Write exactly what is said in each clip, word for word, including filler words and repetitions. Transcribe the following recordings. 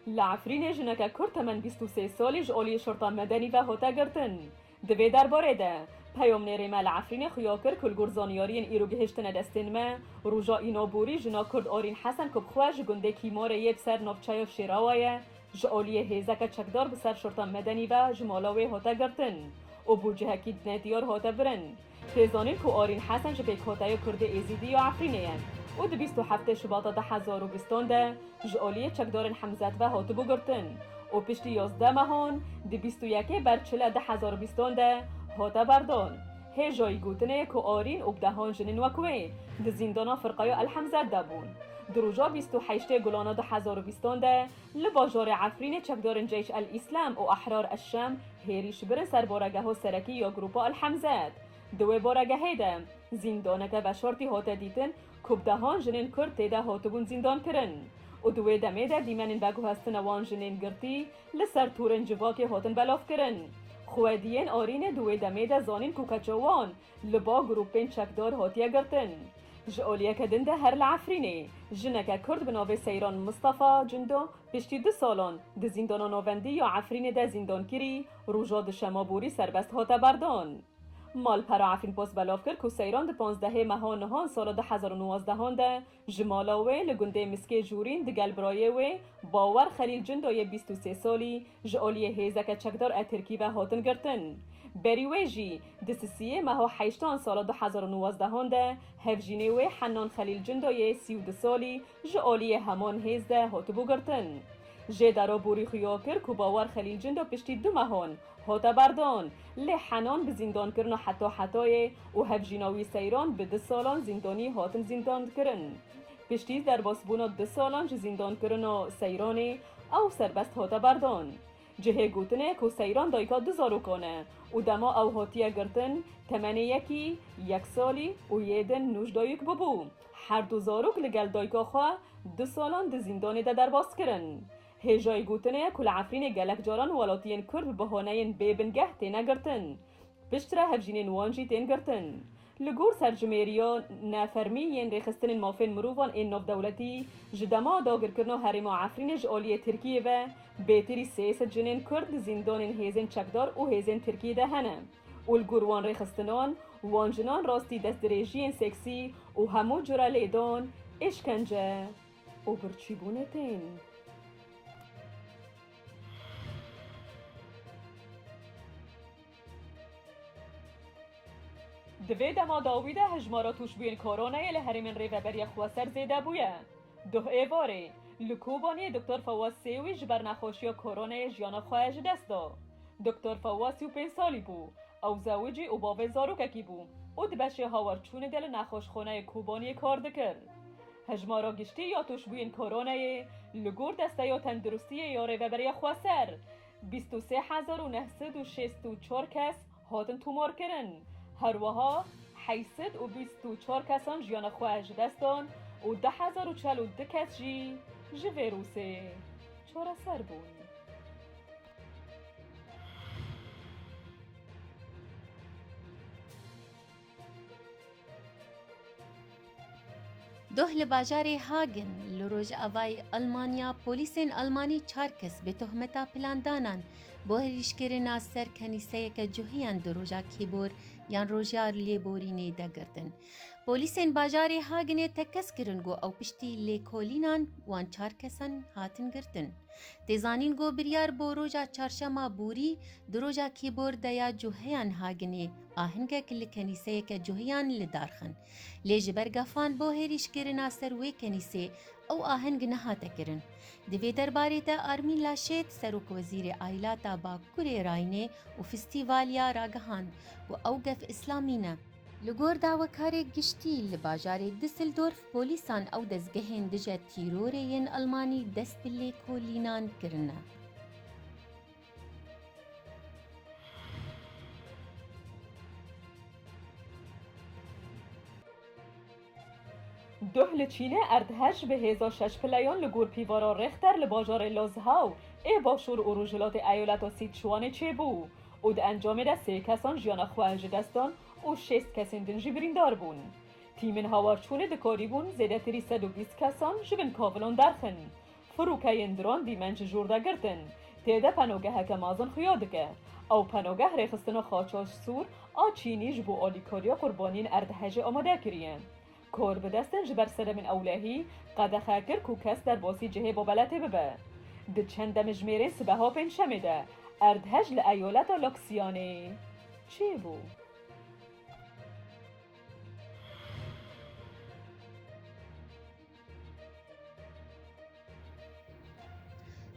Li Efrînê jineke Kurd temen bîst û sê salî ji aliyê şerta medenî ve hate girtin. Di vê derbarê de, peyamnêrê me li Efrînê xuya kir ku li gor zanyariyên îro gihiştine destên me, roja îna borî jina Kurd Arîn Hesen ku bi xwe ji gundê Kîmarê yê bi ser navçeya Şêrawa ye, ji aliyê hêzeke çekdar bi ser şerta medenî ve ji mala wê hate girtin û bo cihekî nediyar hate birin. Tê zanîn ku Arîn Hesen ji pêkhateya Kurdê Êzîdî ya Efrînê ye û di bîst û heftê Şibata du hezar û bîstan de ji aliyê çekdarên Hemzet ve hatibû girtin û piştî yazdeh mehan, di bîst û yekê Berçile du hezar û bîstan de hate berdan. Hêjayî gotinê ye ku Arîn û bi dehan jinên wek wê di zîndana Firqeya El Hemzet de bûn. Di roja bîst û heştê Gulana du hezar û bîstan de li bajarê Efrînê çekdarên Ceyş El Îslam û Ehrar El Şam hêrîş birin ser baregeha serekî ya Grupa El Hemzet. Di wê baregehê de zîndaneke veşartî hate dîtin ku bi dehan jinên Kurd tê de hatibûn zîndankirin û di wê demê de dîmenên veguhestina wan jinên girtî li ser torên civakê hatin belavkirin. Xwediyên Arînê di wê demê de zanîn ku keça wan li ba grûpên çekdar hatiye girtin. Ji aliyeke din de her li Efrînê jineke Kurd bi navê Seyran Mistefa Cindo piştî du salan di Zîndana Navendî ya Efrînê de zîndankirî, roja duşema borî serbest hate berdan. Malpera Efrîn Post belav kir ku Seyran di panzdehê meha nihan sala du hezar û nozdehan de ji mala wê li gundê Miskê Jûrîn digel birayê wê Bawer Xelîl Cindo yê bîst û sê salî ji aliyê hêzeke çekdar a Tirkî ve hatin girtin. Berî wê jî di sisiyê meha heştan sala du hezar û nozdehan de hevjînê wê Hennan Xelîl Cindo yê sî û du salî ji aliyê heman hêz de hatibû girtin. Jêdera borî xuya kir ku Bawer Xelîl Cindo piştî du mehan hate berdan, lê Henan bi zîndankirina heta hetayê û hevjîna wî Seyran bi du salan zîndanî hatin zîndankirin. Piştî derbasbûna du salan ji zîndankirina Seyranê ew serbest hate berdan. Cihê gotinê ku Seyran dayika du zarokan e û dema ew hatiye girtin, temenê yekî yek salî û yê din nûjdayîk bûbû. Her du zarok li gel dayika xwe du salan di zîndanê de derbas kirin. Hêjayî gotinê ye ku li Efrînê gelek caran welatiyên Kurd bi bahaneyên bê bingeh têne girtin. Piştre hevjînên wan jî tên girtin. Li gor serjimêriya nefermî yên rêxistinên mafên mirovan ên navdewletî, ji dema dagirkirina herêma Efrînê ji aliyê Tirkiyê ve, bêtirî sê sed jinên Kurd di zîndanên hêzên çekdar û hêzên Tirkiyê de hene û li gor wan rêxistinan, wan jinan rastî destdirêjiyên seksî û hemû cure lêdan, êşkence û birçîbûnê tên. Di vê dema dawî de hejmara tûşbûyên koronayê li herêmên Rêveberiya Xweser zêde bûye. Duh êvarê, li Kobaniyê Doktor Fewaz Sêwî ji ber nexweşiya koronayê jiyana xwe ji dest da. Doktor Fewaz sî û pênc salî bû. Ew zewicî û bavê zarokekî bû û di beşê hawarçûnê de li nexweşxaneyê Kobaniyê kar dikir. Hejmara giştî ya tûşbûyên koronayê li gor Desteya Tenduristiyê ya Rêveberiya Xweser, bîst û sê hezar û neh sed û şêst û çar kes hatin tomarkirin. Her wiha heyt sed û bîst û çar kesan jiyana xwe ji dest dan û du hezar û çel û du kes jî ji vîrusê çareser bûn. Doh li bajarê Hagen li rojavayê Almanya polîsên Almanî çar kes bi tohmeta plandanan bo hêrîşkirina ser kenîseyeke cuhiyan di roja kêbor yan roja lêborînê de girtin. Polîsên bajarê Hagenê tekez kirin ku ew piştî lêkolînan wan çar kesan hatin girtin. Tê zanîn ku biryar bo roja çarşema borî di roja kîbordeya cuheyan Haginê ahengek li kenîseyeke cuheyan li dar xin. Lê ji ber gefan bo hêrîşkirina ser wê kenîsê ew aheng nehate kirin. Di vê derbarê de Armîn Laşêt, serokwezîrê Aylata Bakurê Raynê û festîvalya ragihand ku ew gef îslamî ne. Li gor dawekarê giştî li bajarê Düsseldorf polîsan ew dezgehên dije tîrorê yên Almanî dest bi lêkolînan kirine. Duh li Çînê erdhej bi hêza şeş pileyan li gor pîvara Richter li bajarê Lozhau ê başûr û rojhilatê eyaleta Sîçwanê çêbû û di encamê de sê kesan jiyana xwe ji dest dan û şêst kesên din jî birîndar bûn. Tîmên hawarçûnê dikarîbûn zêdetirî sed û bîst kesan ji bin kavilan derxin. Firokeyên dron dîmen ji jor de girtin. Tê de penogeheke mezin xuya dike. Ew penogeh rêxistina Xaça Sûr a Çînî ji bo alîkariya qurbaniyên erdhejê amade kiriye. Karbidestin ji ber sedemên ewlehî qedexe kir ku kes derbasî cihê babeletê bibe. Di çend demjimêrên sibeha Pêncşemê de erdhej li eyaleta Laksiyanê çêbû.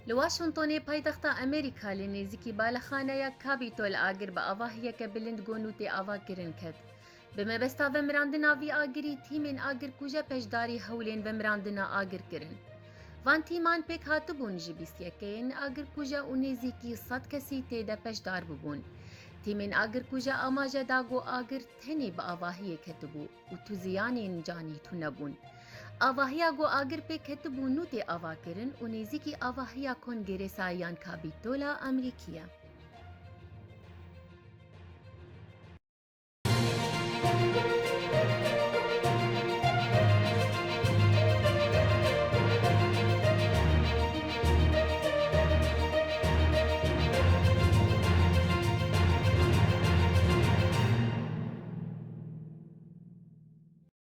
Li Washingtonê paytexta Amerîka li nêzîkî balexaneya Capitol agir bi avahiyeke bilind got û tê avakirin ket. Bi mebesta vemirandina vî agirî, tîmên agirkuje beşdarî hewlên vemirandina agir kirin. Van tîman pêk hatibûn ji bîst yekeyên agirkuje û nêzîkî sed kesî tê de beşdar bûbûn. Tîmên agirkuje amaje da ku agir tenê bi avahiyê ketibû û tu ziyanên canî tune bûn. Avahiya ku agir pê ketibû nû tê avakirin û nêzîkî avahiya Kongresa yan Kapîtola Amerîkî ye.